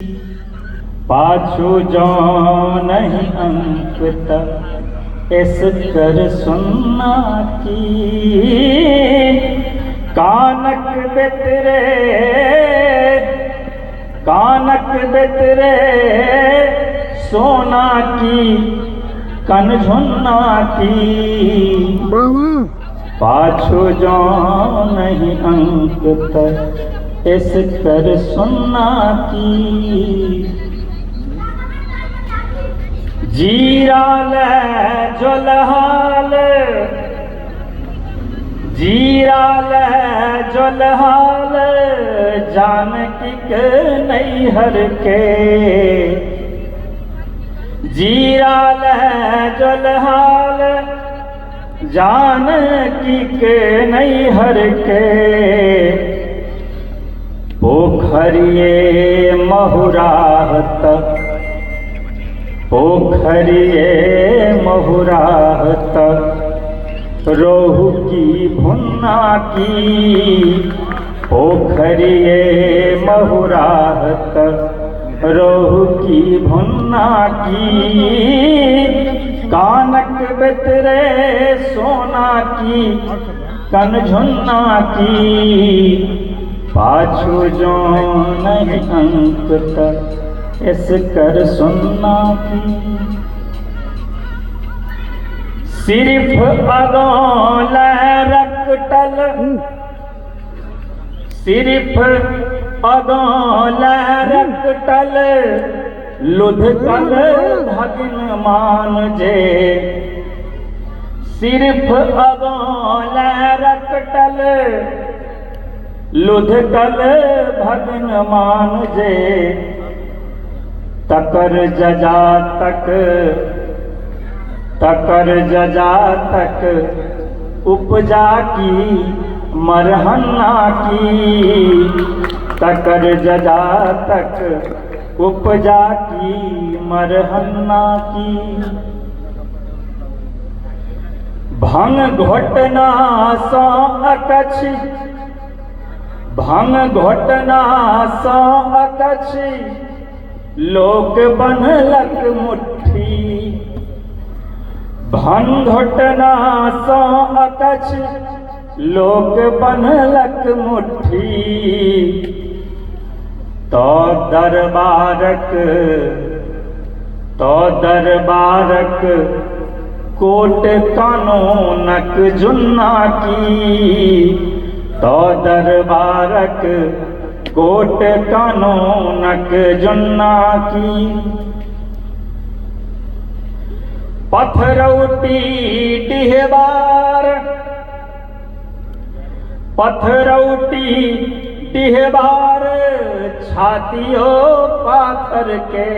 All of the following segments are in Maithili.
पाछू जँ नहि अंक त एसकर सुन्ना की। कानक बेतरे कानक बेतरे सोना की कनझुन्ना की। पाछू जँ नहि अंक त एसकर सुन्ना की। जीरा ले जोलहाल जीरा ले जोलहाल जानकी के नैहर के। जीरा ले जोलहाल जानकी के नैहर के। पोखरिए महुराहत पोखरिए महुराहत रोहु की भुन्ना की। पोखरिए महुराहत रोहु की भुन्ना की। कानक बेतरे सोना की कनझुन्ना की। पाछू जो नहीं अंक त एसकर सुन्ना की। सिर्फ अगों रकटल सिर्फ अगों रकटल लुधकल भगिन मान जे। सिर्फ अगों रकटल लुधकल भगिन मान जे। तकर जजा तक तकर जजा तक उपजा की मरहन्ना की। तकर जजा तक उपजा की मरहन्ना की। भंग घोटना सँ अकछि भंग घोटना सँ अकछि लोक बनलक मुट्ठी। भंग घोटना सँ अकछि लोक बनलक मुट्ठी। तो दरबारक तो दरबारक कोट कानूनक जुन्ना की। तो दरबारक कोट कानूनक जुन्ना की। पथरौटी डिहबार पथरौटी डिहबार छातियो पाथर के।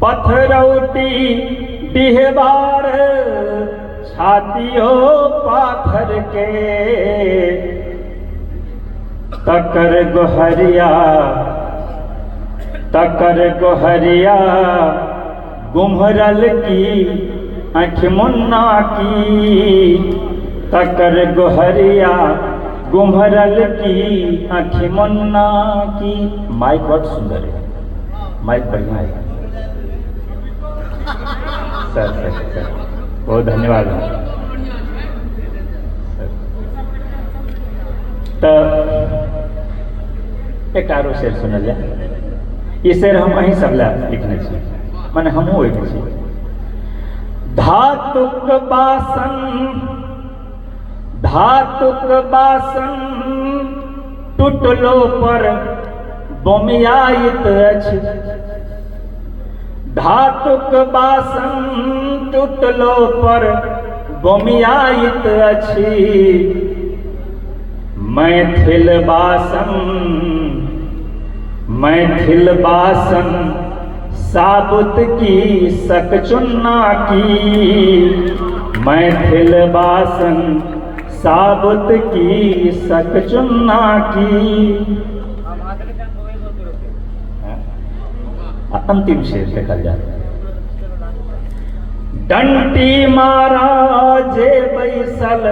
पथरौटी डिहबार छातियो पाथर के। तकर गोहरिया तकर गोहरिया गुम्हरल की आँखि मुन्ना की। तकर गोहरिया गुम्हरल की आँखि मुन्ना की। माइक बड़ सुंदर है, माइक बढ़िया है सर। सर सर बहुत धन्यवाद सर। तऽ एक आरो शेर सुनल जाय। ई शेर हम अहीं सब लए लिखने छी, मने हमहूँ ओहिमे छी। धातुक बासन धातुक बासन टुटलो पर बोमियाइत अछि। धातुक बासन टुटलो पर बोमियाइत अछि। मैथिल बासन मैथिल बासन साबुत की सकचुन्ना की। मैथिल बासन साबुत की सकचुन्ना की। आ अंतिम शेर देखल जाय। डंटी मारा जे बैसल।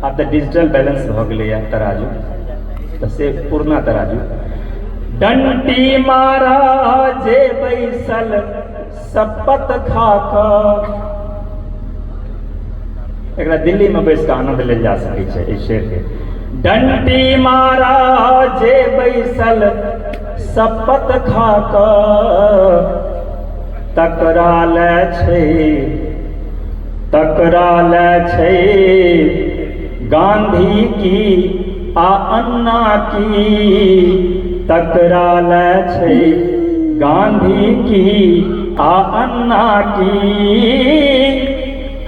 आब तऽ डिजिटल बैलेंस भऽ गेलैए तराजू। तऽ से पुरना तराजू। डंटी मारा जे बैसल सपत खा कऽ, एकरा दिल्लीमे बैस कऽ आनन्द लेल जा सकै छै एहि शेरके। डंटी मारा जे बैसल सपत खा कऽ, तकरा ले छै, तकरा ले छै गांधी की आ अन्ना की, तकरा ले छै गांधी की आ अन्ना की,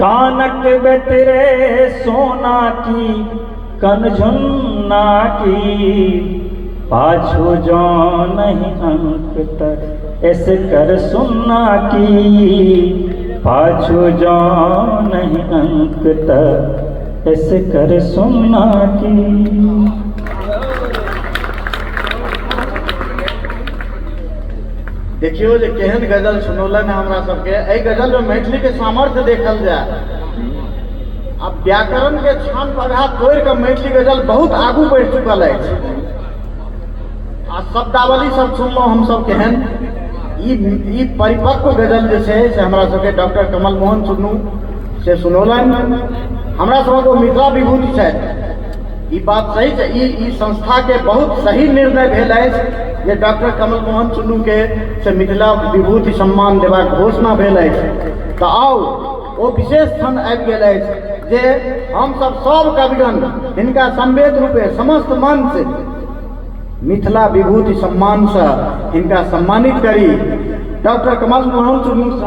कानक बेतरे सोना की कनझुन्ना की, पाछू जँ नहीं अंक तक ऐसे कर सुन्ना की, पाछू जँ नहीं अंक तक ऐसे कर सुन्ना की। देखियौ जे केहन गजल सुनौलनि हमरा सबके। एहि गजलमे मैथिलीके सामर्थ्य देखल जाय आ व्याकरणके छान पगहा तोड़ि कऽ मैथिली गजल बहुत आगू बढ़ि चुकल अछि। आ शब्दावली सब सुनलहुँ हमसब केहन ई ई परिपक्व गजल जे छै से हमरा सबके डॉक्टर कमल मोहन चुन्नू से सुनौलनि। हमरा सबक ओ मिथिला विभूति छथि, ई बात सही छै। ई ई संस्थाके बहुत सही निर्णय भेल अछि जे डॉक्टर कमल मोहन चुन्नूके से मिथिला विभूति सम्मान देबाक घोषणा भेल अछि। तऽ आउ ओ विशेष क्षण आबि गेल अछि जे हमसब सब कविगण हिनका समवेत रूपे समस्त मंच मिथिला विभूति सम्मानसँ हिनका सम्मानित करी। डॉक्टर कमल मोहन चुन्नू।